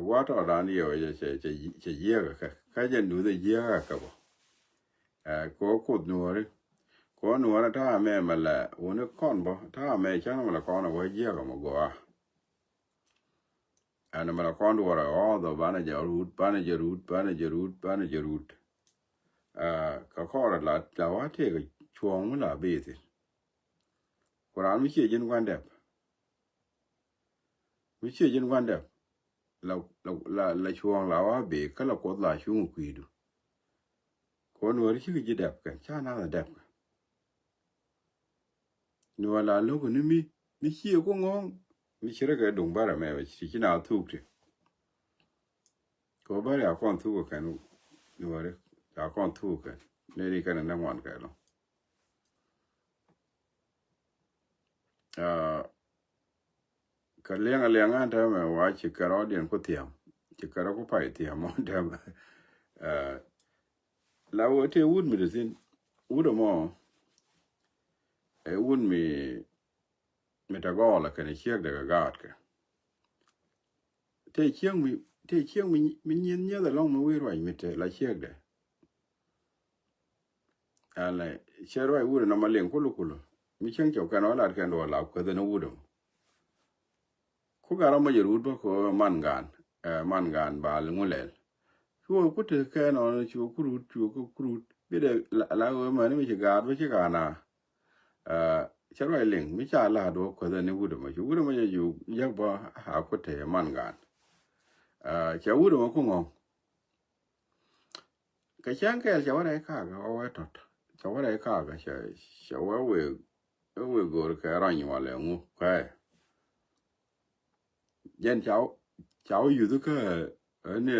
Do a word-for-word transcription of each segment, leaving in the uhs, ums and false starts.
Wa tɔɔdan yɛ wä cɛ, cɛ, cɛ, cɛ yiëëkä kɛ. Kä jɛ nuth ɛ yiëëkä kɛ bä. Ɛ, kɛ wä kuoth nuɔri. Kɛ wä nuɔri ta̱a̱ mɛ mɛ lɛ wuni kɔn bä. Ta̱a̱ mɛ cäŋ mɛ lɛ kɔn ɛ wä yiëëkä mɛ gɔaa. Ɛn mɛ lɛ kɔn duɔrɛ ɣɔɔdhɔ banɛ jɛ rut, banɛ jɛ rut, banɛ jɛ rut, banɛ jɛ rut. Ɛ, kɛ kɔrɛ la, la wa tëëkɛ cuɔ̱ɔ̱ŋ mi la bithi. Ku raan mi ciɛ ji̱n gua̱n dɛp. Mi ciɛ ji̱n gua̱n dɛp. La, la, la, la cuɔ̱ɔ̱ŋ la wa bee kä la kuoth la cuŋ kui̱du. Kɛ wä nuɔri cikɛ ji̱ dɛp kɛn, ca nath a dɛp kɛ. Nuɔr la lo̱k ni mi, mi ciɛ ku ŋɔ̱ɔ̱ŋ, mi ci rɛ kɛ duŋ bärɛ mɛ, ci, ci na thuk ti. Kɛ wä bärɛ a kɔn thuk kɛn, nuɔri, a kɔn thuk kɛn. Nɛ ni kɛn nɛ ŋuan kɛ lɔ. Aa, kä liɛŋ a liɛŋ an täämɛ wa ci kɛ rɔɔdiɛn ku thiam. Ci kɛ rɔ ku pay thiam mɔ täämɛ. Aa, la wä tëë wut mi te thi̱n. Wut ɛmɔ. Ɛ wut mi, mi te gɔɔlä kɛnɛ ciekdɛ kɛ gaatkɛ. Tëë ciek mi, tëë ciek mi, mi nyieth nyieth ɛlɔ̱ŋ mi wi̱i̱ ruac mi te la ciekdɛ. Alɛ, cɛ ruac wut ɛnɔ ma liŋ kulu kulu. Mi cieŋ cɔk kɛn ɔ lat kɛn duɔ la kueth ɛn wut ɛmɔ. Ku garɔ mɔ jɛ rut bä kɛ man gan, ɛ, man gan bal ŋu lɛl. Cuɔ ku te kɛn ɔ cuɔ ku rut, cuɔ ku rut. Bi dɛ la, la wee mɛn mi ci gaat bä ci gaa na. Ɛ, cɛ ruac liŋ mi ca la duɔ kueth ɛn wut ɛmɔ. Cu wut ɛmɔ jɛ ju jɛ bä a ku te man gan. Ɛ, cɛ wut ɛmɔ ku ŋɔŋ. Kɛ cäŋ kɛɛl cɛ wä rɛy kakä wä wee tɔt. Cɛ wä rɛy kakä cɛ, cɛ wä wee, wee go̱o̱r kɛ rɔny walɛ ŋu kɛ. Jɛn ca wä, ca wä yuth kä, ni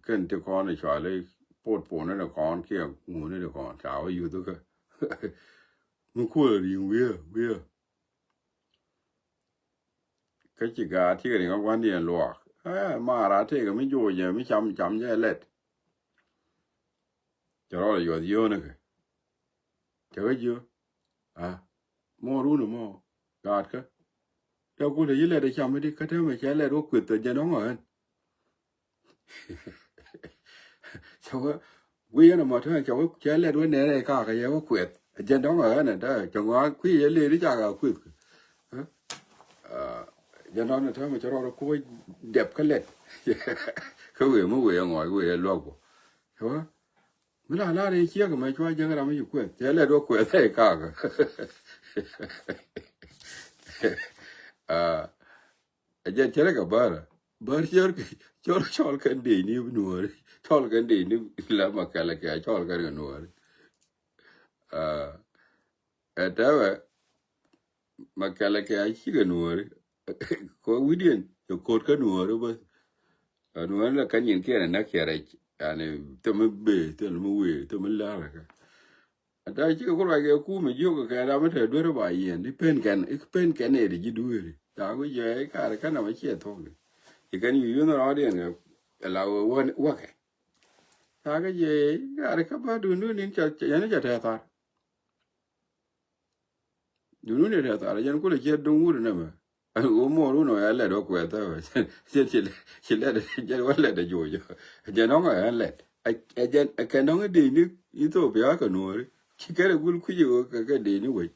kɛn ti kɔn cuali pot pon ni kɔn kiɛ ŋuni ni kɔn ca wä yuth kä. Mi kuɔl riŋ wi̱i̱, wi̱i̱. Kä ci gaat cikɛ riŋ a gua̱ndiɛn luaak. Ɛ, maar a tëëkɛ mi joc jɛ mi cam cam jɛ lɛt. Cɛ rɔ lɛ yuɔth yio̱o̱nikɛ. Cɛ kä jiö. A, mɔ run mɔ. Gaatkä. Tɛ kulɛ yi lɛt ɛ cam mi di kä täämɛ cɛ lɛt wä kueth ɛ jɛn ɔŋɔ ɛn. Cɛ wä, wi̱i̱ yɛn ɛmɔ tɛn cɛ wä, cɛ lɛt wä nɛn ɛ kakɛ yɛ wä kuɛth. Jɛn dɔ̱ŋ ɛ ɣän ɛ dä cɛ ŋɔak kui̱ yɛ lëëri cakɛ kuɛth. Jɛn dɔ̱ŋ ɛ täämɛ cɛ rɔɔdɛ ku wä dɛp kä lɛt. Kä wëë mi wëë ɛ ŋɔak wëë ɛ luak bä. Cɛ wä, mi la lar yɛ ciek ɛmɛ cua jek ram mi ci kuɛth. Cɛ lɛt wä kuɛth ɛ kakɛ. Aa, ɛ jɛn cɛ rɛ kɛ bär. Bär cɛ rɛ kɛ cɔl, cɔl kɛn dee ni nuɔri. Cɔl kɛn dee ni la ma kɛlɛ kɛ cɔl kɛn kɛ nuɔri. Aa, ɛ tɛwɛ ma kɛlɛ kɛ cikɛ nuɔri. Kɔ wi̱diɛn cɛ ko̱t kä nuɔri bä. Ɛ nuɔri la kɛn nyin kiɛn ɛ näk cɛ rɛc. Yani thil mi bee, thil mi wee, thil mi la̱rä kɛ. Ata cikɛ ku ruac kɛ kum ɛ jiök kɛ ram mi te duer ba yiɛn i̱ pen kɛn, i̱ pen kɛn ëë ti ji̱ dueeri. Ca ku jɛ i̱ kaar kɛn ram mi ciɛ thuɔ̱k di. Ci kɛn yu yun rɔɔdiɛn kɛ la wä wäkɛ. Ca kɛ jɛ i̱ kaar kä ba dundun in ca, ca, yɛn ca tɛth thar. Dundun in tɛth thar, jɛn kulɛ ciɛ duŋ wut nɛmɛ. Wä muɔr wun wä ya lɛt wä kuɛth ɛ wä. Ci, ci, ci lɛt, jɛn wä lɛt ɛ juɔc. Jɛn ɔŋ ɛ lɛt. Ɛ, ɛ jɛn, ɛ kɛn ɔŋ ɛ dee ni Ethiopia kɛ nuɔri. Ci kɛn ɛ gul kui̱c ɛ wä kɛ, kɛ dee ni wec.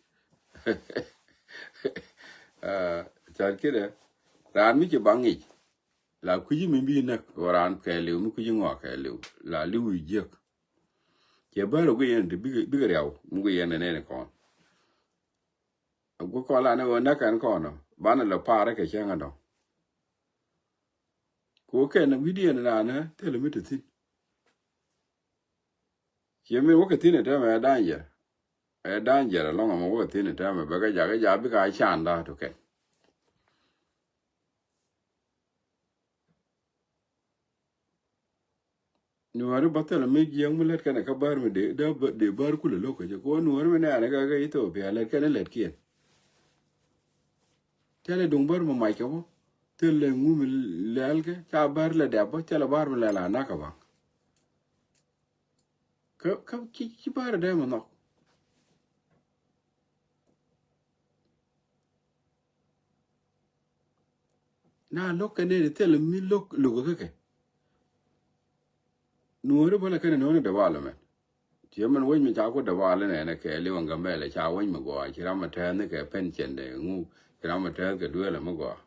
Aa, ca kidɛ. Raan mi ci baŋ ŋic. La kui̱ci mi bi näk ɣöö raan kɛɛliw, mi kui̱ci ŋɔak kɛɛliw. La li̱w wi̱i̱ jiäk. Cɛ bär ɛ guic yɛn ti bikɛ, bikɛ riaw, mi guic yɛn ɛ nɛn ɛ kɔn. Ɛ guic kɔn la ni ɣöö näk ɛn kɔn ɔ, banɛ lɛ pa̱a̱r ɛ kɛ cäŋ ɛ dɔ̱ŋ. Ku kɛn wi̱cdiɛn ɛ naan ɛ thilɛ mi te thi̱n. Ciɛ mi wäkɛ thi̱n ɛ täämɛ ɛ danger. Ɛ danger ɛlɔ̱ŋ ɛmɛ wäkɛ thi̱n ɛ täämɛ bɛ kɛ jakä jakä bikɛ a can da̱a̱ to kɛn. Nuääri bä thilɛ mi jiɛk mi lät kɛnɛ kä bär mi dee, dee bär kulɛ lo̱k kɛ jɛ. Kɛ wä nuääri mi nɛɛnɛ kɛ, kɛ Ethiopia lät kɛnɛ lät kiɛn. Thilɛ duŋ bär mi mac kɛ bä. Thilɛ ŋu mi lɛl kɛ, ca bär lɛ dɛp bä, thilɛ bär mi lɛl a nak kɛ baŋ. Kä, kä ci, ci bär dee mi nhɔk. Na lo̱k kɛ nɛy ti thil mi lo̱k lo̱k kä kɛ. Nuɔ̱ɔ̱ri bä lɛ kɛn nuɔ̱ɔ̱ri development. Tiɛ mɛn wec mi ca ku develop nɛnɛ kɛ liw ɛn Gambɛlɛ ca wec mi gɔaa ci ram mi tɛth ni kɛ pension dɛ ŋu ci ram mi tɛth kɛ dueelɛ mi gɔaa.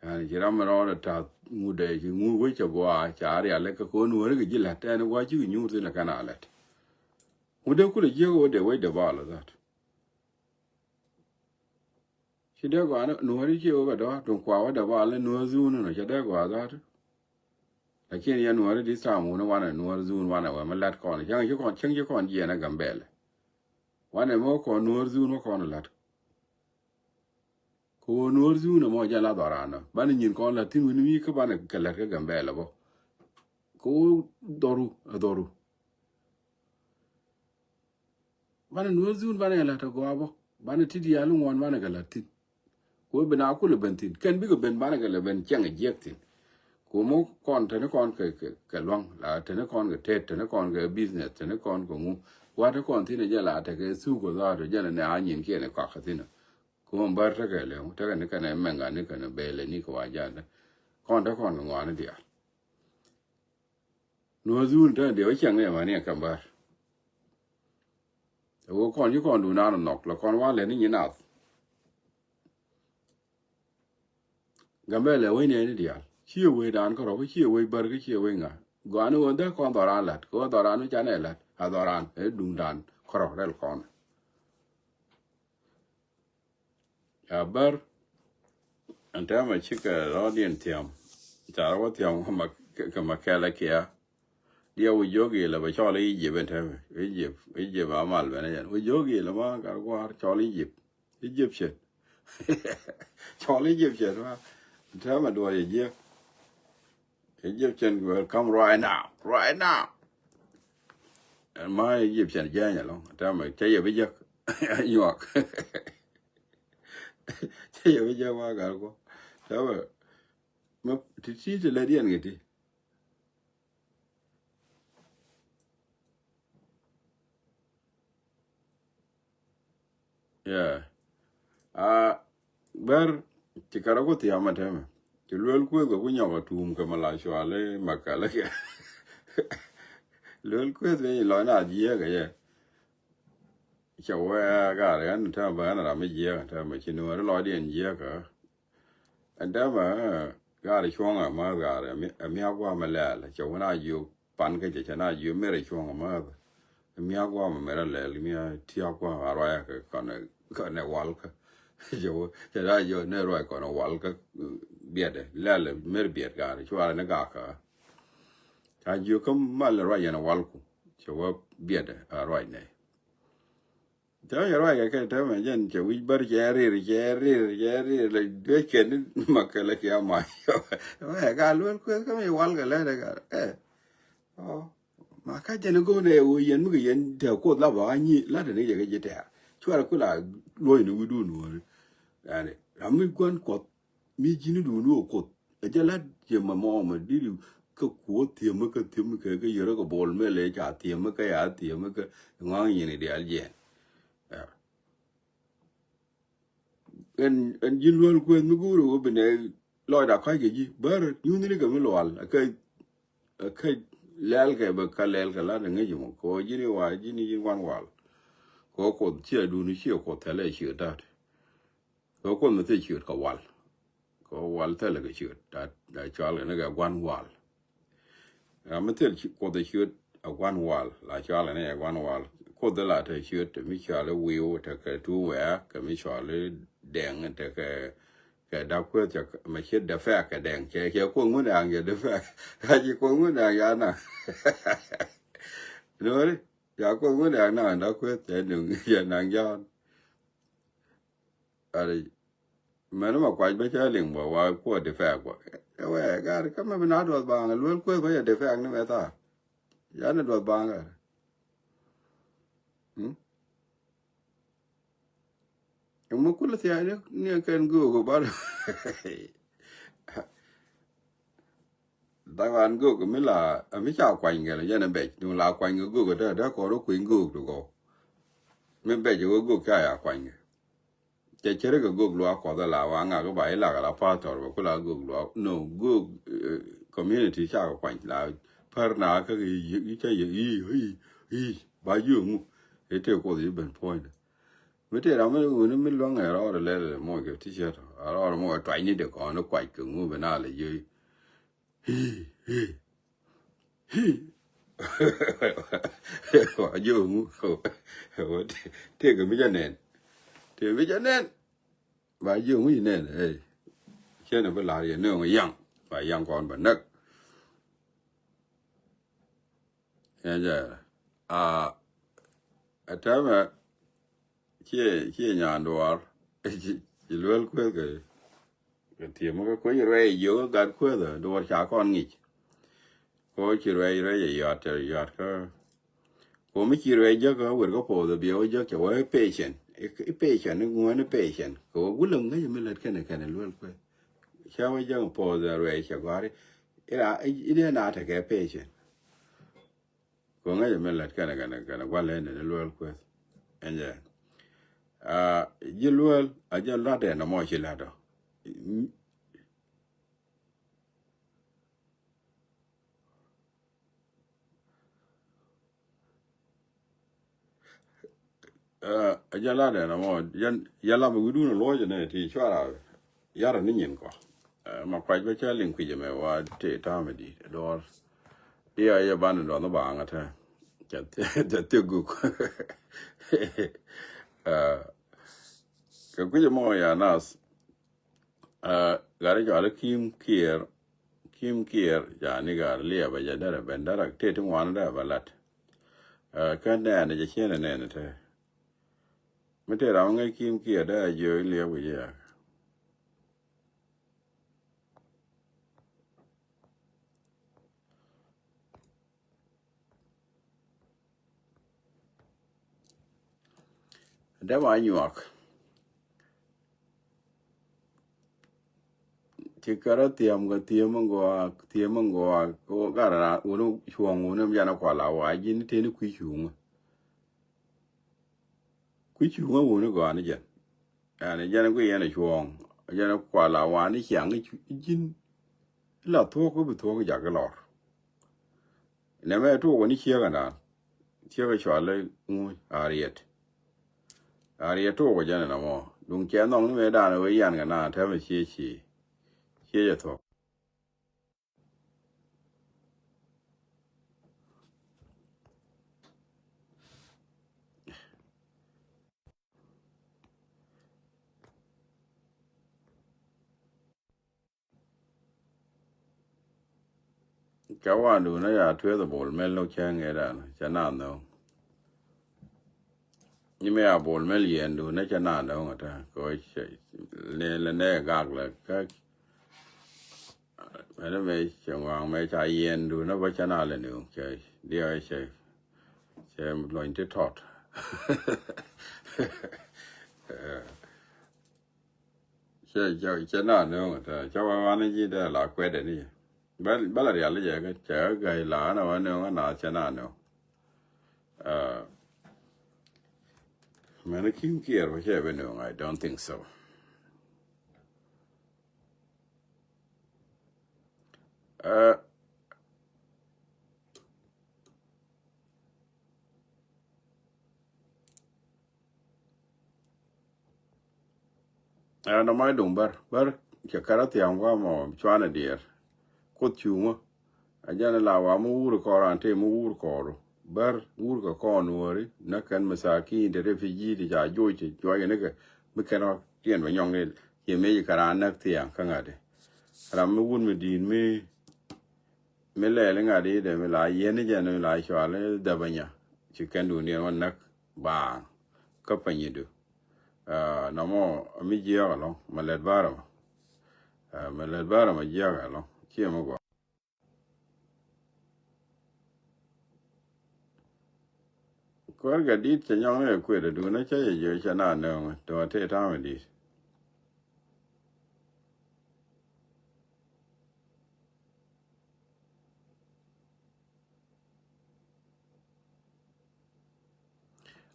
Yani ci ram mi rɔɔdɛ ta̱th ŋu dɛ ci ŋu wec cɛ gɔaa ca rial lɛ kɛ ko̱n nuɔ̱ɔ̱ri kɛ ji̱ la̱t tɛn gɔaa ci kɛ nyuur thin lɛ kɛn a lɛt. Ŋu dee kulɛ jiäk wä dee wec develop that. Ci dee gɔaa ni nuɔ̱ɔ̱ri ci wä kɛ dɔ̱r duŋ kua wä dee bal ni nuɔ̱ɔ̱r dhuun ni nɔ cɛ dee gɔaa dhaat. Lakin yɛ nuɔ̱ɔ̱ri this time wuni wanɛ nuɔ̱ɔ̱r dhuun wanɛ wɛ mi lat kɔn cäŋ ci kɔn cäŋ ci kɔn jiɛn ɛ Gambɛlɛ. Wanɛ mi wä kɔn nuɔ̱ɔ̱r dhuun wä kɔn lat. Kɛ wä nuɔ̱ɔ̱r dhuun ɛmɔ jɛ la dhɔran nɔ banɛ nyin kɔn lat thin wuni mi kä banɛ kɛ lat kä Gambɛlɛ bä. Kɛ wä dhɔru ɛ dhɔru. Banɛ nuɔ̱ɔ̱r dhuun banɛ kɛ la̱t ɛ gɔaa bä banɛ ti diaal ŋuɔ̱n banɛ kɛ la̱t thi̱n. Ku ben a kulɛ ben thi̱n kɛn bikɛ ben banɛ kɛ lɛ ben cɛŋ ɛ jiɛk thi̱n. Ku mɔ kɔn teni kɔn kɛ kɛ luaŋ la teni kɔn kɛ tet teni kɔn kɛ business teni kɔn kɛ ŋu. Wat ti kɔn thi̱n ɛ jɛ la tekɛ thuk kɛ dhɔaat ɛ jɛn ɛ nɛ a nyin kiɛn ɛ kɔak kɛ thi̱n ɛ. Ku mɔ bär tekɛ lɛ tekɛ ni kɛn ɛ mɛŋa ni kɛn ɛ bɛɛlɛ ni kɛ wa jandɛ. Kɔn te kɔn kɛ ŋuani diaal. Nuɔ̱ɔ̱r dhuun te diɛ wä cɛŋ ni ɛmani ɛ kɛm bär. Ɛ wä kɔn ci kɔn duun an nhɔk la kɔn wa lɛ ni nyi nath. Gambɛlɛ wec nɛɛni diaal ciɛ wec daan kärɔk kä ciɛ wec bär kä ciɛ wec ŋa. Gɔani ɣöö dhäk kɔn dhɔran la̱t kɛ ɣöö dhɔran mi canɛ la̱t a dhɔran ɛ duŋdan kärɔk rɛl kɔn. Ya bär ɛn tɛmɛ cikɛ rɔɔdiɛn thiam. Ca rɔ wä thiam kɛ ma kɛlɛ kia. Diɛ wi̱c jiök ilɛ bɛ cɔl Egypt ɛn tɛmɛ Egypt Egypt a mal bɛn ɛn wi̱c jiök ilɛ ma gat gua̱a̱r cɔl Egypt. Egyptian. Cɔl Egyptian ma tɛmɛ duɔc jiɛ. Egyptian will come right now right now. Ɛn ma Egyptian jɛny ɛlɔŋ tɛmɛ cɛ yɛ bi jek. Nyuak. Cɛ yɛ bi jek ma gat gua̱a̱r tɛmɛ. Ti ti ti lɛ diɛn kɛ ti. Yeah. A bär ci kärä ku thiam a tɛmɛ ci luel kueth kɛ ku nyɔk a tuum kɛ ma la cuali ma kälä kɛ. Luel kueth kɛ ci lɔc na jiɛɛk kɛ yɛ. Cɛ wɛ gat ɣän tɛmɛ bä ɣän ram mi jiɛɛk tɛmɛ ci nuɔri lɔcdiɛn jiɛɛk kɛ. Ɛn dämɛ gat cuɔ̱ŋ ɛ mäth gat ɛ mi a guam ɛ lɛl cɛ wun a jiök pan kä cɛ cɛ na jiök mer ɛ cuɔ̱ŋ ɛ mäth. Ɛ mi a guam ɛ mer ɛ lɛl mi a ti a guam a ruac ɛ kɛ kɔn ɛ wal kä. Cɛ wun cɛ na jiök ne ruac kɔn ɛ wal kä. Biɛt ɛ lɛl ɛ mer biɛt gat ɛ cuarɛ ni gak kä. Ca jiök kä mal ɛ ruac yɛn ɛ wal ku cɛ wä biɛt ɛ a ruac nɛ. Tɛmɛ cɛ ruac kɛ kɛ tɛmɛ jɛn cɛ wi̱c bär cɛ rir cɛ rir cɛ rir lɛ duec kɛn ni ma kɛlɛ kia ma. Wɛ ka luel kueth kä mi wal kɛ lɛ dɛ ka ɛ. Ma ka jɛn go̱o̱n ɛ wä yɛn mi kɛ yɛn tɛ kuoth la ba nyi la tɛ ni jɛ kɛ ji̱ tɛ̈r cuarɛ kula luɔ̱c ni wi̱dun wä ni. Yani ram mi gua̱n kuɔth. Mi ji̱n i̱ duun i̱ ɣä kuoth ɛ jɛ la̱t ciɛ mɛ mɔɔmɛ di̱t i̱ kä kuoth thiämä kä thiämä kɛ kä yärä kɛ bol mɛ lɛ ca thiämä kä ya thiämä kä ŋɔ̱a̱ŋ nyin i̱ diaal jiɛn. Ɛn ɛn ji̱n luäl kueth mi go̱o̱r i̱ ɣä bi nɛ lɔcda kɔ̱c kɛ ji̱ bär nyuthni kɛ mi lual ɛ kä ɛ kä lɛl kɛ bɛ kä lɛl kɛ la̱t ɛ ŋäc mɔ kɛ ɣä ji̱n i̱ wa ji̱n i̱ ji̱n wan wal. Kɛ ɣä kuoth ciɛ duun i̱ ciɛ kuoth thɛlɛ ciɛ da̱t. Kɛ kuoth mi thil ciöt kɛ wal. Kɛ wal thilɛ kɛ ciöt. Da, da cɔal kɛ ni kɛ gua̱n wal. Ram mi thil kuoth ciöt a gua̱n wal. La cɔal kɛ ni kɛ gua̱n wal. Kuoth la te ciöt te mi cɔal i̱ wi̱i̱w te kɛ tuuwɛ kɛ mi cɔal i̱ dɛŋ te kɛ kɛ dak kueth cɛ mɛ ciet dɛ fɛk kɛ dɛŋ cɛ cɛ kuoth ŋun dɛŋ cɛ dɛ fɛk. Ka ci kuoth ŋun dɛŋ ya naŋ. Nuɔri ya kuoth ŋun dɛŋ naŋ dak kueth cɛ nuŋ cɛ naŋ ja̱a̱n. Ari mɛn ma kuac bä cä liŋ bä wa kuɔ defɛk bä. Ɛ wɛ gari kä mɛ bi na duɔth baŋ luel kueth bä yɛ defɛk ni mɛ thaar. Ya ni duɔth baŋ gari. Mɛ kulɛ thiac ni kɛn go̱o̱k bä. Dhawan göök mi la mi ca kuany kɛ lɛ jɛn ɛ bɛc duŋ la kuany kɛ göök ɛ dee dee kɔn rɔ kueny göök ti kɔ. Mi bɛc ɛ wä göök ca ya kuany kɛ. Cɛ cɛ rɛ kɛ gök luaak Kuɔth ala wa ŋak ba ilak ala pastor bɛ kula gök luaak. No, gök, eh, community cakɛ kuany la pär na kä i̱, i̱, i̱, i̱, i̱, ba jiök ŋu. I̱ tëë Kuoth i̱ ben puɔ̱nydɛ. Mi tëë ram mi wuni mi luäŋ ɛ rɔɔdɛ lɛl mɔ kɛ t-shirt. A rɔɔdɛ mɔ kɛ tuany ni dee kɔn i̱ kuac kɛ ŋu ben a lɛ jiök. I̱, i̱. Wa jiök ŋu. Tëëkɛ mi jɛ nɛn. Tëëkɛ mi jɛ nɛn. Ba jiök ŋu i̱ nɛn. Ey. Cɛn bi lar yɛ nööŋ yaŋ. Ba yaŋ kɔn ba näk. Ɛn jɛ. A, a tɛmɛ. Ciɛ, ciɛ nyan duɔɔr. Ci, ci luel kueth kɛ, kɛ tiɛm kä kuec ruɛy jiök gat kueth duɔɔr ca kɔn ŋic. Ko ci ruɛy ruɛy yɔt, yɔt kä. Ko mi ci ruɛy jek kä wer kä poth biɛ wä jek cɛ wä i̱ patient. I̱, i̱ patient, i̱ ŋuän i̱ patient. Ko wä gulɛ ŋäc mi lät kɛnɛ kɛnɛ luel kueth. Cɛ wä jek poth ruɛy cɛ gɔ̱a̱ri. I̱, i̱, i̱ dee na tekɛ patient. Ko ŋäcɛ min lät kɛnɛ, kɛnɛ, kɛnɛ gua̱l ɛn ni luel kueth. Ɛn jɛ. A, ji̱ luel, a jɛ lat ɛn mɔ ci lat ɔ. A, a jɛ lat ɛn mɔ, jɛn, jɛ lam wi̱dun luɔc ɛn ti cuara. Yar ni nyin kɔ. Eh, ma kuac bä cä liŋ kui̱c ɛmɛ wa tëë ta̱a̱ mi di̱i̱t duɔ̱ɔ̱r. Diɛ yɛ ban in dɔ̱ŋ baaŋ ɛ tɛ. Cɛ, cɛ thiek guk. Eh, kɛ kui̱c ɛmɔ ya nath. Eh, gat i̱ cɔal i̱ Kim Kiɛɛr. Kim Kiɛɛr ca ni gat liɛpɛ jɛ derɛ ben derɛ tëë ti ŋuan derɛ bɛ lat. Eh, kä nɛɛnɛ jɛ cienɛ nɛɛnɛ tɛ. Mi tëë ram ŋäc Kim Kiɛɛr derɛ jiök liɛp wi̱c i̱ ya. Dee ba nyuak. Ci kärä thiam kɛ thiam in gɔaa, thiam in gɔaa, kɛ ɣöö gat raan wuni cuɔ̱ɔ̱ŋ wuni mi jɛn a kual a wa ji̱n tëë ni kui̱ cuŋä. Kui̱ cuŋä wuni gɔaa ni jɛn. Ɛn jɛn kui̱ yɛn a cuɔ̱ɔ̱ŋ, jɛn a kual a wa ni ciaŋ i̱ cu-, i̱ ji̱n. Ila thuɔ̱k kä bi thuɔ̱k i̱ jak i̱ lɔr. Nɛmɛ tuɔɔk ni ciek ɛndan. Ciek ɛ cɔal i̱ ŋu, Ariɛt. Ariɛt tuɔɔk ɛ jɛn ɛn ɛmɔ. Duŋ cɛ nhɔk ni mëë dan ɛ wee yan kɛ naan tɛmɛ cie cie. Cie jɛ thuɔ̱k. Ca wandun ɛ ya tueth ɛ Bol Mel ni cäŋ ɛ dan cɛ naan nhɔk. Ni mɛ a Bol Mel yɛn dun ɛ cɛ naan dɔ̱ŋ ɛ tɛ kɛ ɣöö cɛ ni lɛ nɛ gak lɛ kä. Ɛn mɛ cɛ ŋɔaŋ mɛ ca yɛn dun ɛ bä cɛ naan lɛ ni cɛ diɛ cɛ cɛ luɔny ti tɔt. Cɛ cɛ cɛ naan dɔ̱ŋ ɛ tɛ cɛ wä wani ji̱ dɛ la kuɛt ɛn i̱ bä bä la rial i̱ jɛ kä cɛ kä ga̱y la ɛn ɛ wä ni ɣä naath cɛ naan dɔ̱ŋ. Mɛn Kim Kiɛɛr bä cɛ bi nööŋ, I don't think so. Ɛn ɛ ma i̱ duŋ bär bär cɛ kärä thia̱a̱ŋ gua̱a̱mɔ cuanɛ diɛɛr. Kuoth cuŋä. A jɛn la wa mi wur kɔɔr an tëë mi wur kɔɔr. Bär wur kɛ kɔn wääri nä kɛn mi tha̱a̱ ki̱i̱n te refugee ti ca joc ti juɔc ni kɛ mi kɛn rɔ tiɛn bɛ nyɔŋ ni. Ciɛ mëë ci kɛ raan näk thia̱a̱ŋ kä ŋa̱t di. Ram mi wun mi di̱i̱t mi mi lɛɛl iŋa di dee mi la yieni jɛn mi la cual i̱ dhɛpä nya. Ci kɛn duundiɛn wä näk baaŋ kä pänyidu. Nɔmɔ mi jiɛɛk ɛlɔ̱ŋ mɛ lɛt bärä mɔ. Mɛ lɛt bärä mɔ jiɛɛk ɛlɔ̱ŋ ciɛ mi gɔaa. Kuäär kɛ di̱t cɛ nyɔŋ ni ɛ kuet ɛ duun ɛ cä yɛ jiö cɛ na nööŋ tɔ̱ tëë ta̱a̱ mi di̱t.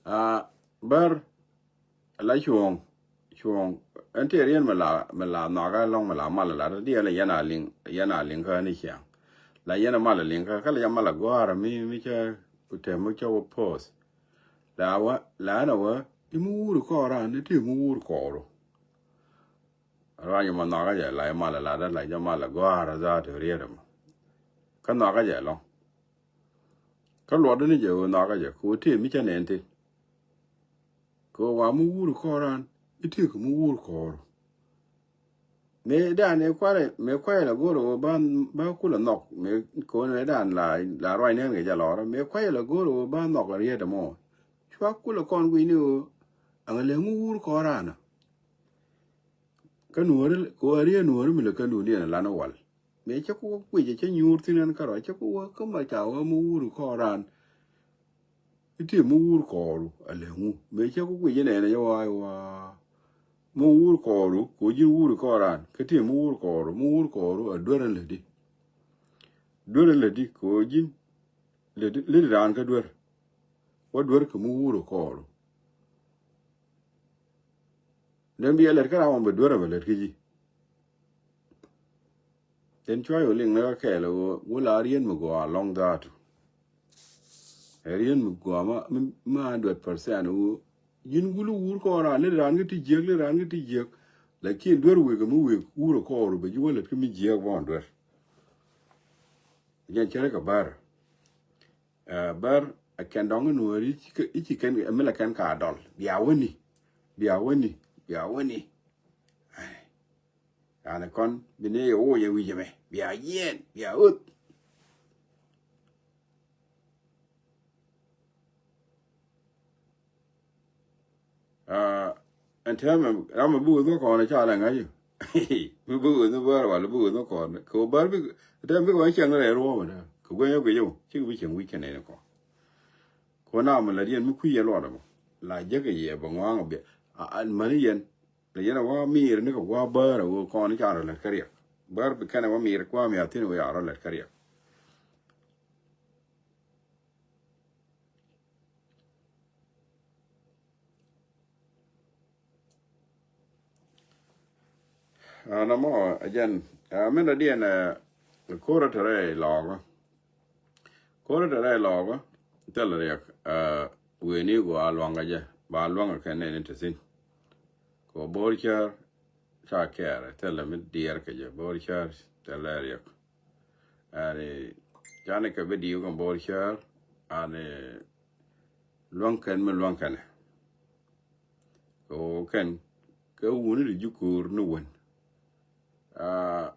A bär la cuɔ̱ɔ̱ŋ Cuɔ̱ŋ, ɛn tëë riɛn mi la, mi la nhɔakä ɛlɔ̱ŋ mi la mal la diɛl yɛn a liŋ, yɛn a liŋ kä ni ciaŋ. La yɛn a mal a liŋ kä, kä la yɛn mal a gɔ̱a̱r mi, mi cä, ku tɛm mi cä wä poth. La wä, la ɛn a wä, i̱ mi wur kɔɔr an, i̱ ti mi wur kɔɔru. Ruany ma nhɔakä jɛ, la yɛn mal a la dä, la yɛn mal a gɔ̱a̱r a dha ti riɛt ɛmɔ. Kä nhɔakä jɛ ɛlɔ̱ŋ. Kä luɔtdä ni jɛ wä nhɔakä jɛ, ku ti mi cä nɛn ti. Kɛ ɣöö wa mi wur kɔɔr an, i̱ tëëkɛ mi wur kɔɔr. Mëë dan ëë kuarɛ, mëë kuayɛ la go̱o̱r ɣöö ba, ba kulɛ nhɔk, mëë ko̱n mëë dan la, la ruac nɛn kɛ jɛ lɔrä, mëë kuayɛ la go̱o̱r ɣöö ba nhɔk a riet ɛmɔ. Cua kulɛ kɔn guic ni ɣöö, aŋa lɛ mi wur kɔɔr an. Kä nuɔ̱ɔ̱ri, kɛ ɣöö a riet nuɔ̱ɔ̱ri mi lɛ kɛn dun diɛn a lan wal. Mëë cä ku wä kuic cä nyuur thi̱n ɛn kärɔa cä ku wä kä ma ca wä mi wur kɔɔr an. I̱ ti mi wur kɔɔru a lɛ ŋu mëë cä ku kuic ɛn ɛn a yɛ wa wa. Mi wur kɔɔru kɛ ɣöö ji̱n wur kɔɔr an kä ti mi wur kɔɔru mi wur kɔɔru a duer ɛn lätdi. Duer ɛn lätdi kɛ ɣöö ji̱n lätdi lätdi raan kä duer. Wa duer kɛ mi wur kɔɔru. Den bi a lät kä ram ɔ bɛ duer a bɛ lät kä ji̱. Den cuay ɣöö liŋ ni kä kɛɛl ɣöö wä la rien mi gɔaa lɔŋ dhaatu. Ɛ rien mi gɔaa ma, mi, ma hundred percent ɣöö ji̱n gul wur kɔn raan, lät raan kä ti jiäk, lät raan kä ti jiäk. Lakin duer wek mi wek wur kɔɔr bɛ ji̱ wä lät kä mi jiäk bɔn duer. Jɛn cärɛ kɛ bär. Ɛ, bär ɛ kɛn dɔŋ in wääri i̱ ci kɛn ɛ mi la kɛn ka dɔl. Bia wäni. Bia wäni. Bia wäni. Ai. Yani kɔn bi ni yɛ woc ɛ wi̱c ɛmɛ. Bia yiɛn. Bia ɣöth. Aa, ɛn täämɛ ram mi bi wä nhɔk kɔn ca lɛ ŋa̱c. Mi bi wä nhɔk bär wal bi wä nhɔk kɔn kɛ wä bär bi täämɛ bi kɔn cieŋ rɛy ruɔ̱ɔ̱mɛ dä kɛ gueny ɛ guic ɛ wä cik bi cieŋ wi̱c kɛn nɛn kɔn. Kɛ wä nam mi lät yɛn mi kui̱ yɛ luɔt ɛmɔ la jäk ɛ yɛ bɛ ŋɔaŋ ɛ biɛ. Mani yɛn lɛ yɛn ɛ wä miir ni kɛ wä bär ɛ wä kɔn ca rɔ lät kä riɛk. Bär bi kɛn ɛ wä miir kua̱m ya thi̱n wä ya rɔ lät kä riɛk. Aa, nɔmɔ, ɛ jɛn, aa, min dɔ̱diɛn, ɛ, ko̱rä te rɛy lɔɔkä. Ko̱rä te rɛy lɔɔkä, thilɛ riɛk, aa, weni gɔaa luaŋkä jɛ, ba luaŋkä kɛn nɛni te thi̱n. Kɛ bo̱r cär, ca kɛɛr, thilɛ mi diɛɛr kɛ jɛ, bo̱r cär, thilɛ riɛk. Ani, cani kɛ bi diw kɛn bo̱r cär, ani, luäŋ kɛn mi luäŋ kɛnɛ. Kɛ ɣöö kɛn kɛ wuni ti ji̱ ko̱o̱r ni wen. Aa,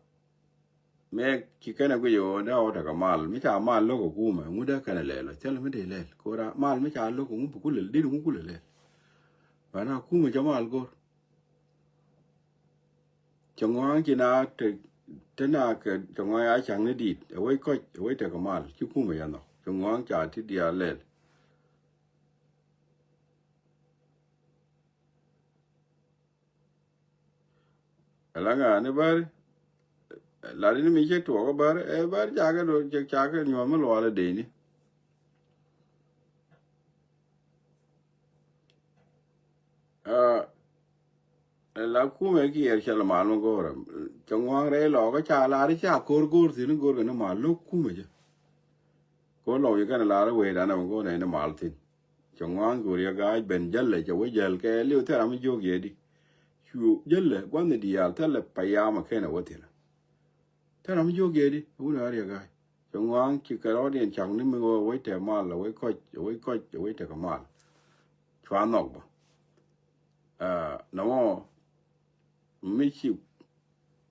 mëë ci kɛnɛ guic ɣöö dee ɣɔw tekɛ mal mi ca mal lo̱k ɛ kumɛ ŋut dee kɛnɛ lɛl ɔ thil mi dee lɛl ko̱ra mal mi ca lo̱k ɛ ŋut bi kulɛ dit ŋut kulɛ lɛl. Bana kumɛ ca mal go̱r. Cɛ ŋɔaŋ ci na te, te na kɛ cɛ ŋɔaŋ a caŋ ni dit ɛ wec kɔc ɛ wec tekɛ mal ci kumɛ ca nhɔk cɛ ŋɔaŋ ca ti diaal lɛl. Ala ŋa ni bäri. Lat ini mi cɛ tuɔɔk bäri ɛ bäri cakɛ do cɛ cakɛ nyuɔ̱th mi luɔl ɛ deni. Aa, la kumɛ kiɛɛr cɛ lɛ mal mi go̱o̱rɛ cɛ ŋua̱a̱ŋ rɛy lɔɔkä ca lar ca ko̱r go̱o̱r thi̱n go̱o̱r kɛ ni mal lo̱k kumɛ jɛ. Ko̱r lɔw jɛ kɛn lar wee danɛ mi go̱o̱r nɛ ni mal thi̱n. Cɛ ŋua̱a̱ŋ go̱o̱r yɛ ga̱a̱c ben jäl lɛ cɛ wee jäl kɛ liw thɛr ram mi jiök yɛ di. Cu jäl lɛ gua̱n ni diaal thɛl lɛ payam ɛ kɛn ɛ wä thi̱n. Thɛr ram mi jiök yɛ di wun ɛ ɣär yɛ ga̱a̱c. Cɛ ŋua̱a̱ŋ ci kɛ rɔɔdiɛn cak ni mi ɣöö wec tɛ mal, a wec kɔc, a wec kɔc, a wec tekɛ mal. Cua nhɔk bä. Aa, nɔmɔ mi ci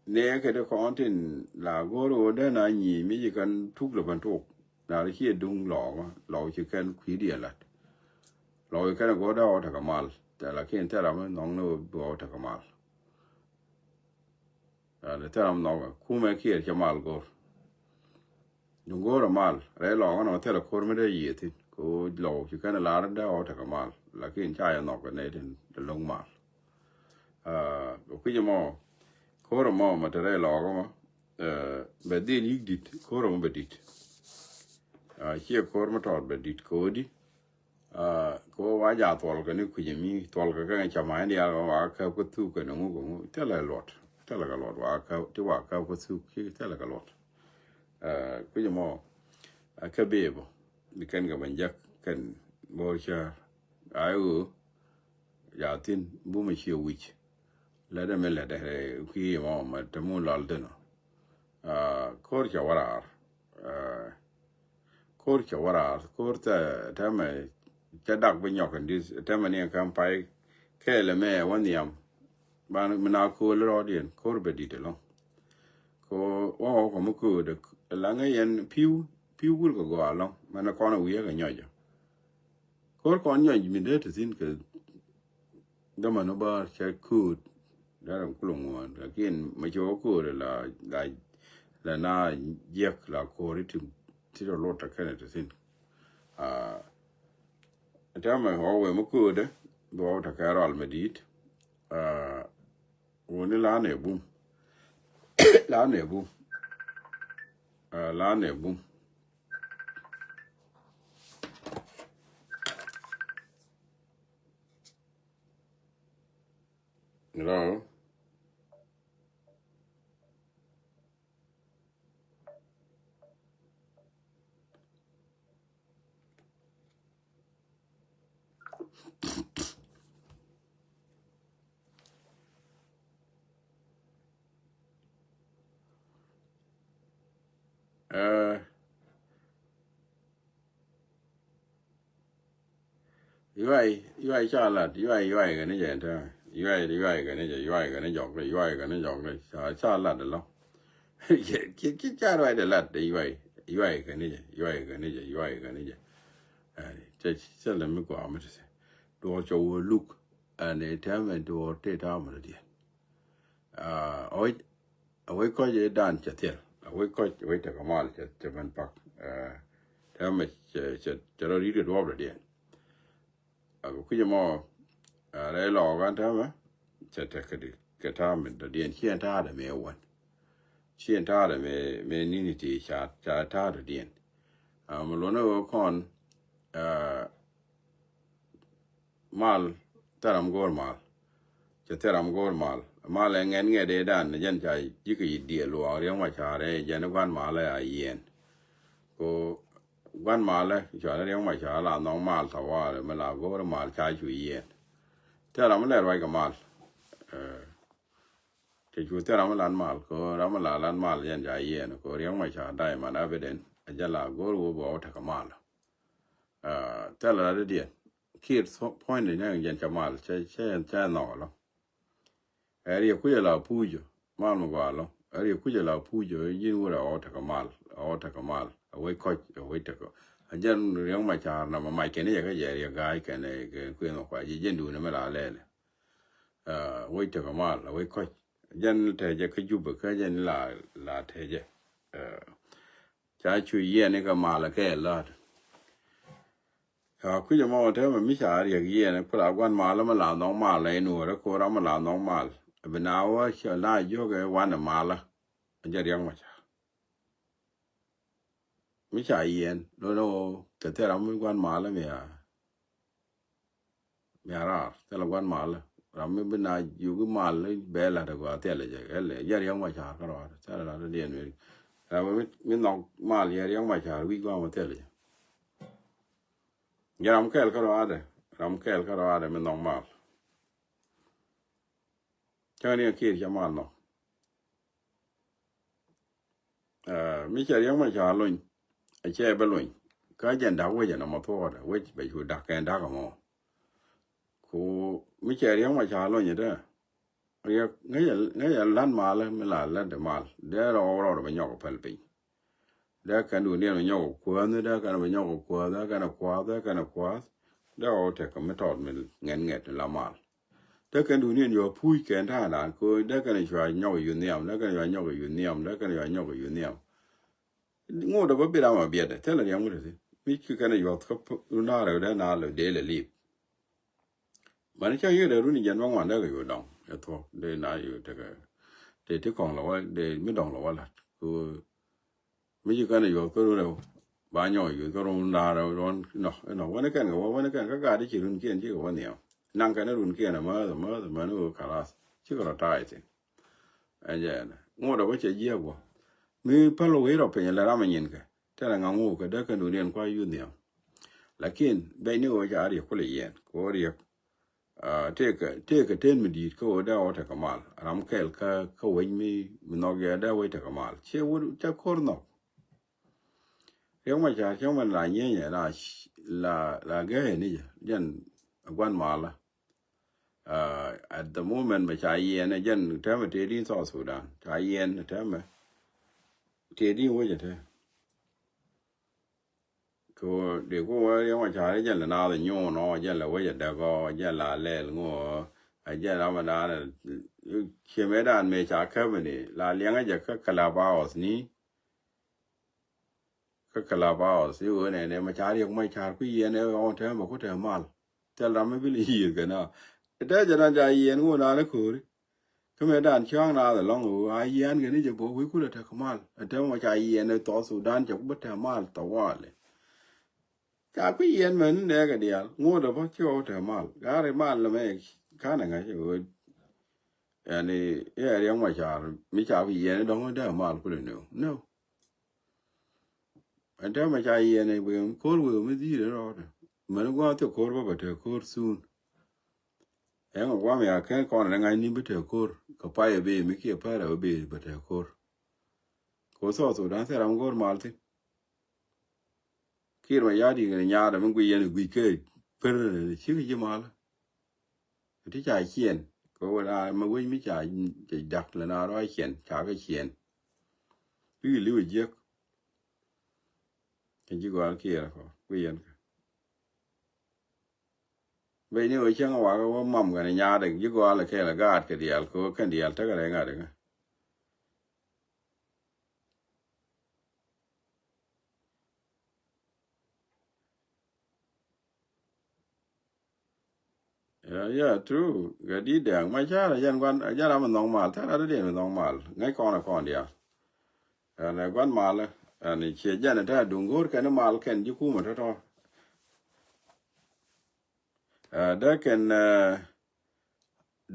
nɛɛkɛ ti kɔn tin la go̱o̱r ɣöö dee na nyi̱i̱ mi ci kɛn tuk lɛ ben tok. Na ri ciɛ duŋ lɔɔkä, lɔɔk ci kɛn kui̱diɛn la̱t. Lɔɔk ci kɛn go̱o̱r dee ɣɔw tekɛ mal. Tɛ lakin thɛr ram mi nhɔk ni ɣöö bi ɣɔw tekɛ mal. Aa, ni thɛr ram nhɔk kumɛ kiɛɛr cɛ mal go̱o̱r. Ni go̱o̱r ɛ mal rɛy lɔɔkä nɔ thilɛ ko̱r mi dee yiëë thi̱n kɛ ɣöö lɔw ci kɛn lar in dee ɣɔw tekɛ mal lakin ca yɛ nhɔk kɛ nɛy tin lo̱ŋ mal. Aa, bɛ kui̱c ɛmɔ ko̱r ɛmɔ mɛ te rɛy lɔɔkä mɔ, aa, bɛ dhil yi̱k di̱t ko̱r ɛmɔ bɛ di̱t. Aa, ciɛ ko̱r mi tɔɔt bɛ di̱t kɛ ɣöö di. Kɛ wä wa ja thuɔl kɛ ni kui̱c mi thuɔl kɛ kɛ ca ma in dial wa kä kä thuk kɛ ni ŋu kɛ ŋu thilɛ luɔt thilɛ kɛ luɔt wa kä ti wa kä kä thuk ki thilɛ kɛ luɔt. Kui̱c mɔ a kä bee bä bi kɛn kɛ ben jek kɛn bor cä a i̱ ɣöö ya thin bumɛ ciɛ wi̱c. Lɛt ɛmɛ lɛt ɛ kui̱ mɔ mɛ te mun lɔl thin ɔ. Ko̱r cɛ wä raar. Ko̱r cɛ wä raar ko̱r tɛ tɛmɛ cɛ dak bi nyɔk in this tɛmɛ ni ɛn ka̱m pay kɛɛl ɛmɛ wä nhiam. Ban mi na ko̱l rɔɔdiɛn ko̱r bɛ dit ɛlɔŋ. Ko wä wä kɔ mi ko̱o̱dɛ laŋɛ yɛn pi̱w pi̱w wur kɛ gɔaa ɛlɔŋ mɛn kɔn ɛ wi̱i̱ kɛ nyɔcä. Ko̱r kɔn nyɔc mi dee te thi̱n kɛ dämän ni bäär cɛ kööt dee rɛm kulɛ ŋuɔ̱ɔ̱n lakin mɛ cɛ wä kööt la la la na jiɛk la ko̱r ti ti rɔ lot te kɛnɛ te thi̱n. Tɛmɛ ɣɔw wee mi köödɛ bi ɣɔw te kɛ rɔal mɛ di̱i̱t. Wuni la nɛ bum la nɛ bum la nɛ bum. Hello. Yuay yuay ca lat yuay yuay kɛ ni jɛ ta yuay yuay kɛ ni jɛ yuay kɛ ni jɔk yuay kɛ ni jɔk ca ca lat lɔ. Ki ki ca ruay de lat de yuay yuay kɛ ni jɛ yuay kɛ ni jɛ yuay kɛ ni jɛ. Cɛ cɛ lɛ mi kua mi ti sɛ duɔr cɛ wä luk. Ɛn ɛ tɛmɛ duɔr tɛ ta mi diɛ. A wec kɔc ɛ dan cɛ thil a wec kɔc a wec tekɛ mal cɛ cɛ ben pak. Tɛmɛ cɛ cɛ cɛ rɔ ri̱t kɛ duɔp dɔ̱diɛn. A bi kui̱c ɛmɔ a rɛy lɔɔk an tɛmɛ cɛ tek kɛ di kɛ ta̱a̱ mi dɔ̱diɛn ci ɛn ta̱a̱dɛ mi ɛ wän. Ci ɛn ta̱a̱dɛ mi mi ni̱ni ti ca ca ta̱a̱ dɔ̱diɛn. A mi luɔ̱n ɛ ɣöö kɔn mal thɛram go̱o̱r mal. Cɛ thɛram go̱o̱r mal mal ɛ ŋɛn ŋɛt ëë dan jɛn ca ji̱ kɛ yi diɛl luɔɔk riɛŋ ma ca̱a̱r ëë jɛn i̱ gua̱n mal ɛ a yiɛn. Ko gua̱n mal ɛ cual riɛŋ ma ca̱a̱r la nhɔŋ mal thawaar mi la go̱o̱r mal ca cu yiɛn. Thɛram mi lɛ ruac kɛ mal. Cɛ cu thɛram mi lan mal ko ram mi la lan mal jɛn ca yiɛn ko riɛŋ ma ca̱a̱r daiman abiden a jɛ la go̱o̱r wä bɛ wä tekɛ mal. Thilɛ rat didiɛn kiɛt puɔ̱nydɛ ni ɛn jɛn cɛ mal cɛ cɛ cɛ nhɔk ɛlɔ. Ɛ riɛk kucɛ la puucä mal mi gɔaa ɛlɔ ɛ riɛk kucɛ la puucä ji̱n wurɛ ɣɔw tekɛ mal ɣɔw tekɛ mal ɛ wec kɔc ɛ wec tekɛ. Ɛ jɛn riɛk ma ca̱a̱r na ma mac kɛn i̱ cɛ kä jɛ riɛk ga̱a̱c kɛn kɛn kuëth ma kua ji̱ jɛn duundɛ mi la lɛɛlɛ. Wec tekɛ mal ɛ wec kɔc jɛn tɛcɛ kä Jubɛ kä jɛn la la tɛcɛ. Ca cu yiɛn ikɛ mal kɛ lät. Ca kui̱c ɛmɔ tɛmɛ mi ca riɛk yiɛn ku la gua̱n mal mi la nhɔk mal ɛ nuɔ̱ɔ̱rä ku ram mi la nhɔk mal. Bi na wä cɛ la jiök ɛ wanɛ mal. Jɛ riɛk ma ca mi ca yiɛn lo̱n ɛ ɣöö kɛ thil ram mi gua̱n mal mi a. Mia raar thilɛ gua̱n malä ram mi bi na yuki mal bɛ la̱t a gɔaa thilɛ jɛ ɛlɛ jɛ riɛŋ ma ca̱a̱r kä rɔaadɛ thilɛ la̱t a diɛn mi ram mi mi nhɔk mal jɛ riɛŋ ma ca̱a̱r wi̱c gua̱a̱m a thilɛ jɛ. Jɛ ram kɛɛl kä rɔaadɛ ram kɛɛl kä rɔaadɛ mi nhɔk mal. Cäŋ ni a kiɛɛr cɛ mal nhɔk. Mi cɛ riɛŋ ma ca lony a cɛ bɛ lony. Kä jɛn da̱k wec ɛn ɔmɔ thuɔɔdɛ wec bɛ cu da̱k kɛn da̱k ɛmɔ. Ku mi cɛ riɛŋ ma ca lony ɛ dee riɛk ŋäcɛ ŋäcɛ la̱t malä mi la la̱t de mal dee rɔw rɔw bɛ nyɔk päl piny. Dee kɛn duniɛn bɛ nyɔk kuäth ni dee kɛn bɛ nyɔk kuäth dee kɛn kuäth dee kɛn kuäth. Dee rɔw tek kɛ mi tɔt mi ŋɛt ŋɛt ni la mal. Dee kɛn duni ɛn yua puc kɛn ta̱a̱ naan ko̱o̱ny dee kɛn cua nyɔk yun nhiam dee kɛn cua nyɔk yun nhiam dee kɛn cua nyɔk yun nhiam. Ŋot dee bä bi ram a biɛt dee thilɛ riɛm wut dee mi ci kɛn yuɔth kä run da̱a̱ rɛw dee na lɛ dee lɛ lip. Mani ca yiëë dee run jɛn bä ŋuan dee kɛ yua dɔŋ ɛ thuɔ̱k dee na yua tekɛ dee ti kɔŋ lɛ wä dee mi dɔŋ lɛ wä la̱t ko̱o̱. Mi ci kɛn a yuɔth kä run rɛw Ba nyɔk yuth kä run da̱a̱r run nɔ nɔ wänä kɛn kɛ wä wänä kɛn kä gat i̱ ci runkiɛn cikɛ wä nhiam. Naŋ kɛn runkiɛn amäth amäth amäth ni wä kalas cikɛ rɔ ta̱a̱ ithin. Ɛn jɛ ɛn ŋot ɛ wä cɛ jiɛk wä mi päl wä i̱ rɔ piny lɛ ram ɛ nyin kɛ tɛn ɛ ŋa̱ŋ wä kɛ dee kɛn duniɛn kua yuth nhiam. Lakin bɛc ni wä ca riɛk kulɛ yiɛn kɛ wä riɛk. Tëëkɛ tëëkɛ ten mi di̱i̱t kä ɣöö dee ɣɔw tekɛ mal ram kɛl kä kä wec mi mi nhɔk yɛ dee wec tekɛ mal ciɛ wut ca ko̱r nhɔk. Riɛk ma ca cäŋ mɛn la nyieenyɛ la la la gɛɛyɛ ni jɛ jɛn gua̱n malä. At the moment mɛ ca yiɛn ɛ jɛn tɛmɛ tëë din South Sudan ca yiɛn tɛmɛ tëë din wec ɛ tɛ. Kɛ dee ku wä riɛm a ca̱r jɛn lɛ naath nyuun ɔ jɛn lɛ wec a däk ɔ jɛn la lɛl ŋu ɔ. A jɛn ram a daan ciemɛ daan mëë ca käp ni la liɛŋä jɛ kä club house ni. Kä club house i̱ ɣöö nɛnɛ mɛ ca riɛk mɔ car ku yiɛn ɛ ɣɔn tɛmɛ ku tɛm mal. Thil ram mi bi lɛ yiëëth kɛ na. Tɛ jɛ dan ca yiɛn ŋu naan ɛ kööri. Kä mëë dan cäŋ naath ɛlɔ̱ŋ ɣöö a yiɛn kɛ ni jɛ bok wi̱i̱ kulɛ tek mal ɛ tɛmɛ mɔ ca yiɛn ɛ thɔɔth Sudan cɛ ku bä tɛm mal thɔwali. Ca kui̱ yiɛn mɛn ni nɛɛkɛ diaal ŋuɔ̱t ɛ bä ci ɣɔw tɛm mal gaari mal lɛ mɛ. Kanɛ ŋa̱c ɛ ɣöö yani iɛ riɛŋ mɔ car mi ca kui̱ yiɛn ni dɔ̱ŋ dee mal kulɛ nööŋ nööŋ. Ɛn täämɛ ca yiɛn ɛ wëë ko̱r wëë mi dhi̱i̱r ɛ rɔɔdɛ. Mɛn gua̱a̱th cɛ ko̱r bä bɛ te ko̱r thuun. Ɛŋ ɛ gua̱a̱m ya kɛn kɔn ɛ ŋa̱c ni bi te ko̱r kɛ pay ɛ bee mi kiɛ pär ɛ bee bɛ te ko̱r. Kɛ wä South Sudan thil ram go̱o̱r mal thi̱n. Kiir ma ya̱a̱ di̱i̱t kɛn nyaardɛ mi guic yɛn ɛ guic kɛ per cikɛ ji̱ mal. Ti ca ciɛn kɛ wä na ma wec mi ca dak lɛ na rɔ ciɛn ca kɛ ciɛn. Bikɛ li̱w ɛ jiäk. Kɛ ji̱ gɔal kiɛɛr kɔ kui̱ yɛn kɛ. Bec ni wä cäŋ wakä wä mam kɛn nyaadɛ ji̱ gɔal kɛɛl gaat kɛ diaal kɛ wä kɛn diaal tekɛ rɛy ŋa̱t iŋä. Yeah, yeah, true. Kɛ di̱t dɛŋ ma carɛ jɛn guan jɛn ram mi nhɔŋ mal thɛr rat diɛn mi nhɔŋ mal ŋäc kɔn ɛ kɔn diaal. Ɛn ɛ guan mal ɛn ciɛ jɛn ɛ tɛ duŋ go̱o̱r kɛn mal kɛn ji̱ kumɛ tɔ̱tɔ̱. Ɛ dee kɛn ɛ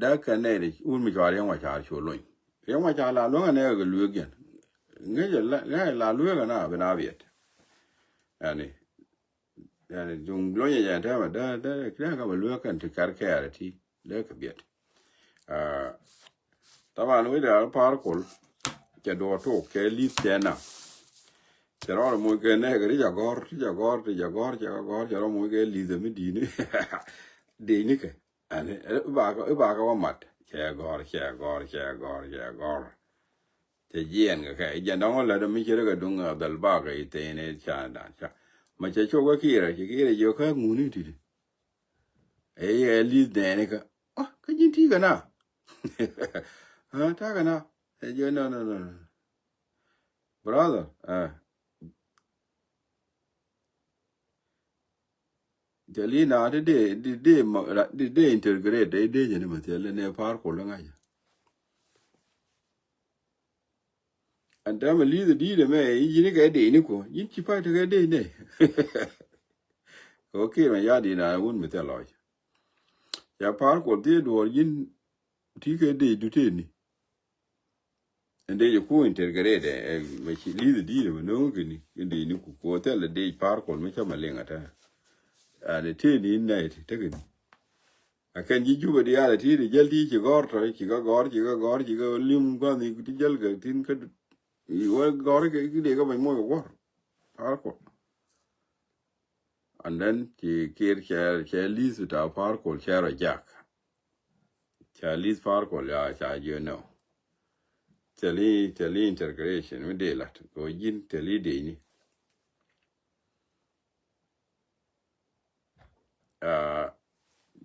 dee kɛn nɛy wun mi cɔal Riɛk Macar cu lony. Riɛk Macar la luäŋ ɛ nɛɛkɛ lueek jɛn ŋäc ɛ la lueek ɛ na bi na biɛt. Ɛn ɛ Duŋ lonyɛ jɛ tɛmɛ dee dee dee kɛ bɛ lueek kɛn ti kɛr kɛɛr ti dee kɛ biɛt. Taban wi̱cdɛ al par kol cɛ duɔ tok cɛ li̱th cɛ na. Cɛ rɔɔdɛ moc kɛ nɛɛkɛ ri ca gɔ̱r ti ca gɔ̱r ti ca gɔ̱r cɛ gɔ̱r cɛ rɔ moc kɛ li̱th mi di̱i̱ni. Di̱i̱ni kɛ ɛn ibakä ibakä wä mat cɛ gɔ̱r cɛ gɔ̱r cɛ gɔ̱r cɛ gɔ̱r. Cɛ jiɛɛn kɛ kɛ jɛn dɔŋ lät mi ci rɛ kɛ duŋ a dhɛl bak kɛ ithen ɛ ca dan ca. Ma cɛ cok kä kiirɛ ci kiirɛ jiɔ kä ŋuni titi. Ɛ yɛ li̱th nɛɛni kä kä ji̱n ti kɛ na. Takɛ na ɛ jiɔ no no no no. Brother. Thil i̱ na ti dee dee dee integrate dee dee jɛ ni ma thil ni par kol ŋa̱c. Ɛn tɛmɛ li̱th di̱i̱t ɛmɛ i̱ ji̱n kɛ dee ni kuɔ ji̱n ci pay tekɛ dee nɛ. Kɛ wä kiɛn ma ya̱ di̱i̱t na wun mi thil lɔc. Ca par kol thiee duɔɔr ji̱n ti kɛ dee dutee ni. Ɛn dee jɛ ku integrate ɛ mɛ ci li̱th di̱i̱t mɛ no̱o̱ŋ kini in dee ni ku ku thɛl dee par kol mi cä ma liŋ ata. Ɛn tee ni in nɛy ti tekini. A kɛn ji̱ Jubɛ diaal ɛ ti di jäl ti ci gɔ̱r tɔ ci kä gɔ̱r ci kä gɔ̱r ci kä lim gua̱n ni ti jäl kɛ tin kä wä gɔ̱r kɛ ki dee kä mɛ moc kɛ guɔ̱r. Par kol. And then ci kir cɛ cɛ li̱th ta par kol cɛ rɔ jak. Ca li̱th par kol ya ca jiö nɔ. Thil i̱ thil i̱ integration mi dee lat kɛ wä ji̱n thil i̱ dee ni.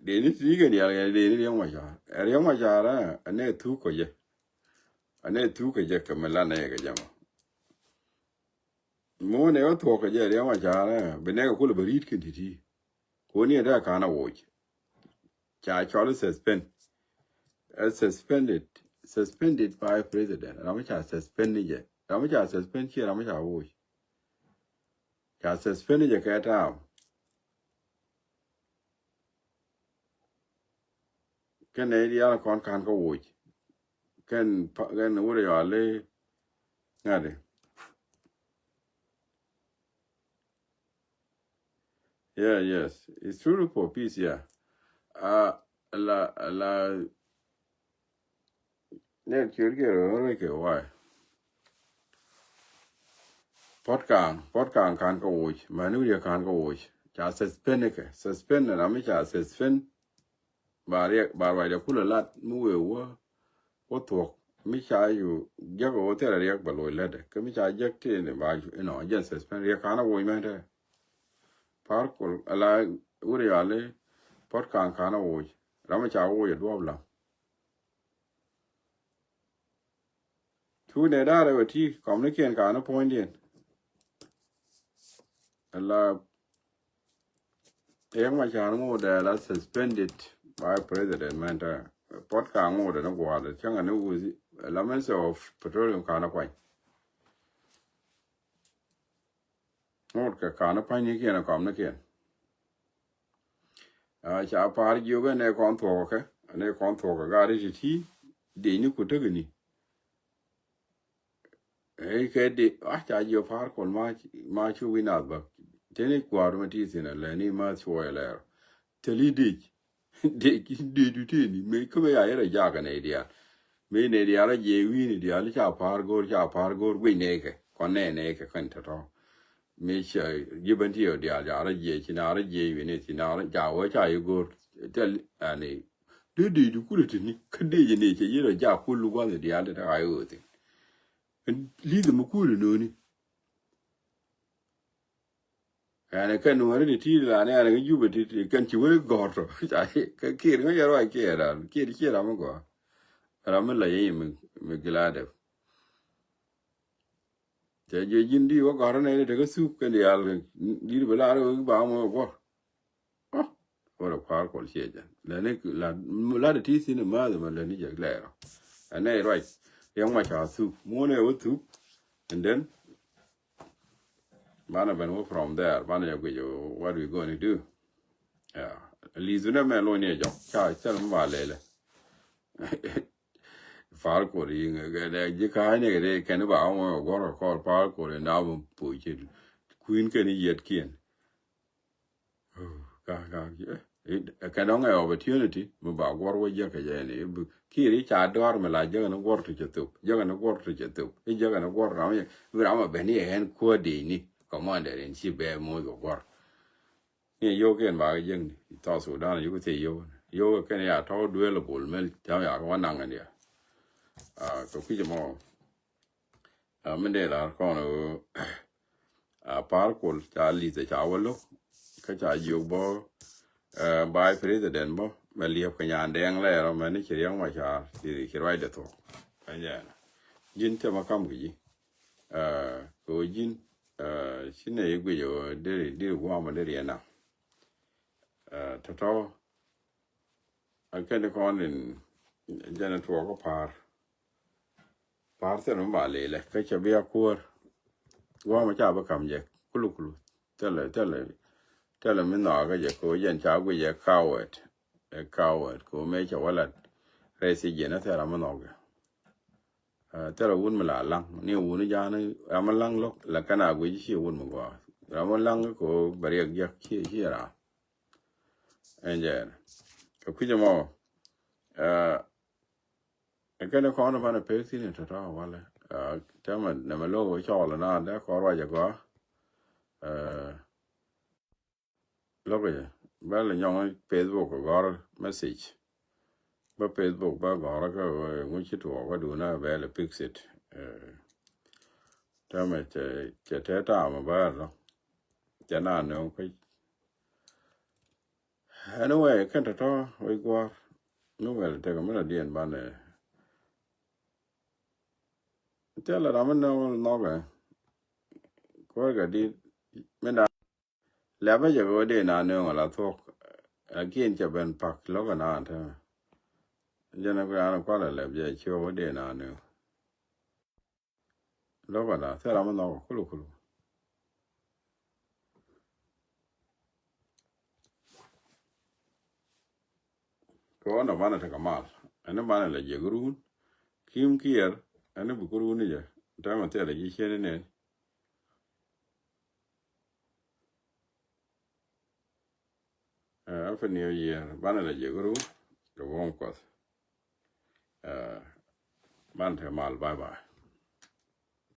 Dee ni ti kɛ dial kɛ dee ni Riɛk Macar ɛ Riɛk Macar ɛ nɛ thuk kɔ jɛ. Ɛ nɛ thuk kɔ jɛ kɛ mi lan ɛ kɛ jɛ mɔ. Muun ɛ wä thuɔk kɛ jɛ Riɛk Macar ɛ bi nɛ kɛ kulɛ bä ri̱t kɛ ti ti. Koni ɛ dee kan a woc. Ca cɔl suspend. Ɛ suspended suspended by president ram ca suspend ni jɛ ram ca suspend ci ram ca woc. Ca suspend jɛ kɛ ta̱a̱m. Kɛn nɛy diaal kɔn ka̱n kä woc. Kɛn pa- kɛn wurɛ yɔali ŋa̱di. Yeah, yes. It's true for peace, yeah. Uh, la la ne cuer kɛ rɔ rɔ kɛ why? Pɔt ka̱a̱ŋ, pɔt ka̱a̱ŋ ka̱n kä woc. Mani wi̱i̱ ka̱n kä woc. Ca suspend kɛ, suspend na mi ca suspend. Ba riɛk, ba ruacdɛ kulɛ lat mi wee wä wä thuɔ̱k. Mi ca yu jiäk wä thilɛ riɛk bɛ loc lätdɛ. Kä mi ca jiäk ti ni ba yu inɔ jɛn suspend riɛk ka̱n a woc mɛn tɛ. Pa̱a̱r kul ala wuri yali pɔt ka̱n ka̱n a woc. Ram mi ca woc a duɔp lam. Cu nɛ da̱rɛ wä ti kɔmnikiɛn ka̱n a puɔ̱nydiɛn. Ala Riek Machar ŋot dɛ la suspended by president mɛn tɛ. Pɔt ka ŋot dɛ ni gua̱a̱r dɛ cäŋ ni wuthi. La Minister of Petroleum ka̱n a kuany. Ŋot kɛ ka̱n a pa̱nynikiɛn a kɔmnikiɛn. Ca pa̱a̱r jiök ɛn ɛ kɔn thuɔ̱k kɛ ɛn ɛ kɔn thuɔ̱k kɛ gat ri ti ti. Dee ni ku tekɛ ni. Ëë kɛ di a ca jiɔ pa̱a̱r kɔn ma ma cu wi̱n a bäk. Teni kua̱r ma ti thin a lɛ ni ma cuɔyɛ lɛr. Thil i̱ dec dec dec du teni mëë kä mëë ya yɛrɛ jakɛ nɛy diaal. Mëë nɛy diaal a jiɛ wi̱i̱ni diaal ca pa̱a̱r go̱o̱r ca pa̱a̱r go̱o̱r guic nɛy kɛ kɔn nɛy nɛy kɛ kɛn tɔ̱tɔ̱. Mi cia ji̱ ben ti ɔ diaal ca rɔ jiɛc ci na rɔ jiɛc wi̱ni ci na rɔ ca wee ca yi go̱o̱r. Thil ani di di di kulɛ ti ni kä di ji ni ci yi rɔ ja kul gua̱th diaal ti ta ka yi ɣöö thin. Li̱th mi kulɛ nööni. Ɛn kɛn nuɔ̱ɔ̱ri ti ti la ni ɛn kɛ jupɛ ti ti kɛn ci wee gɔ̱r tɔ. Ca yi kɛ kiɛr ŋä yɛ ruac kiɛr ran kiɛr ci ram mi gɔ̱r. Ram mi la yɛ mi mi gilaadɛ. Cɛ jiɛ ji̱n di wä gɔ̱rä nɛy ni tekä thuk kɛn diaal kɛ di̱t bɛ lar wä ba mɔ guɔ̱r. Ɔ wä rɛ kua̱r kuɔl ciɛ jɛ lɛni la la de ti thin ma de ma lɛni jɛ lɛɛrɔ. Ɛ nɛy ruac yɛn ma ca thuk muɔnɛ wä thuk. And then banɛ ben wä from there banɛ jɛ guic what we gonna do. Yeah. Li̱th wä nɛ mɛ lony ni jɔk ca thil mi ba lɛlɛ. Far kor yi ŋɛ kɛ dɛ ji̱ ka̱a̱c ni kɛ dee kɛn ba ŋɔ gɔr kɛ kɔr far kor yi na bä puc ci kui̱n kɛn yiet kiɛn. Ka ka kɛn ɔŋ ɛ opportunity mi ba guɔr wä jiäk kɛ jɛ ni kiɛri ca dɔar mi la jiäk ni guɔr ti cɛ thop jiäk ni guɔr ti cɛ thop i̱ jiäk ni guɔr ram i̱ ram a ben i̱ ɛn kuäär dee ni commander in chief bɛ moc kɛ guɔr. Ni yio̱w kɛn ba kɛ jiäkni South Sudan yio̱w kɛ thiec yio̱w. Yio̱w kɛn ya tɔ̱ duel a bol mel cam ya kɛ wä naŋ kɛn ya. Kɛ kui̱c ɛmɔ. Min dee lar kɔn ɣöö a pa̱a̱r kuɔl ca li̱th ca wä lo̱k kä ca jiök bä. Vice President bä mɛ liɛp kɛ nyan dɛɛŋ lɛɛr ɔ mɛn ni ci riɛŋ ma ca ci ruacdɛ thuɔ̱k. Ɛn jɛn ji̱n thɛmɛ kam kɛ ji̱. Kɛ ɣöö ji̱n ci nɛ i̱ guic ɣöö deri deri gua̱a̱mä deri ɛ naŋ. Tɔ̱tɔ̱ a kɛn kɔn in jɛn tuɔɔk kä pa̱a̱r. Pa̱a̱r thil mi ba lilɛ kä cɛ bi a kuäär. Gua̱a̱mä ca bi ka̱m jɛ kulu kulu. Thilɛ thilɛ thilɛ mi nhɔakä jɛ kɛ ɣöö jɛn ca guic ɛ coward. Ɛ coward kɛ ɣöö mëë cɛ wä lat rɛy thiec jiɛn ɛ thil ram mi nhɔk jɛ. Thilɛ wun mi la laŋ ni wun ja̱a̱n ram mi laŋ lo̱k la kɛn a guic ci wun mi gɔaa ram mi laŋ kɛ ɣöö bɛ riɛk jiäk ci ci ram. Ɛn jɛ kɛ kui̱c ɛmɔ. Ɛ kɛn kɔn banɛ pek thi̱n in tɔ̱tɔ̱ walɛ. Tɛmɛ nɛmɛ lo̱k cɔɔl na dee kɔn ruac ɛ gɔaa. Lo̱k jɛ bɛ lɛ nyɔŋ Facebook gɔr message. Bä Facebook bä gɔr kä ŋuci tuɔɔk kä duun a bɛ lɛ fix it. Tɛmɛ cɛ cɛ tɛ taamɛ bä lɔ cɛ na nööŋ kä. Anyway kɛn tɔ̱tɔ̱ wec guɔ̱r ni wɛl tekɛ mi lɔ diɛn banɛ. Thilɛ ram mi nööŋ nhɔkɛ kuäär kɛ dit mi da. Lɛpä jɛ kɛ wä dee na nööŋ ala thuɔ̱k. Lakin cɛ ben pak lo̱k ɛnan te. Jɛn ɛ kuɛ an kualɛ lɛp jɛ ci wä dee na nööŋ. Lo̱k ɛnan thil ram mi nhɔk kulu kulu. Kɔn ɔ banɛ tekɛ mal ɛn banɛ la jiɛk run. Kim Kiɛr ɛn bi ku run ni jɛ. Tɛmɛ thilɛ ji̱ cieni nɛn. Happy New Year. Banɛ la jiɛk run kɛ buɔ̱m Kuɔth. Banɛ tekɛ mal, bye bye.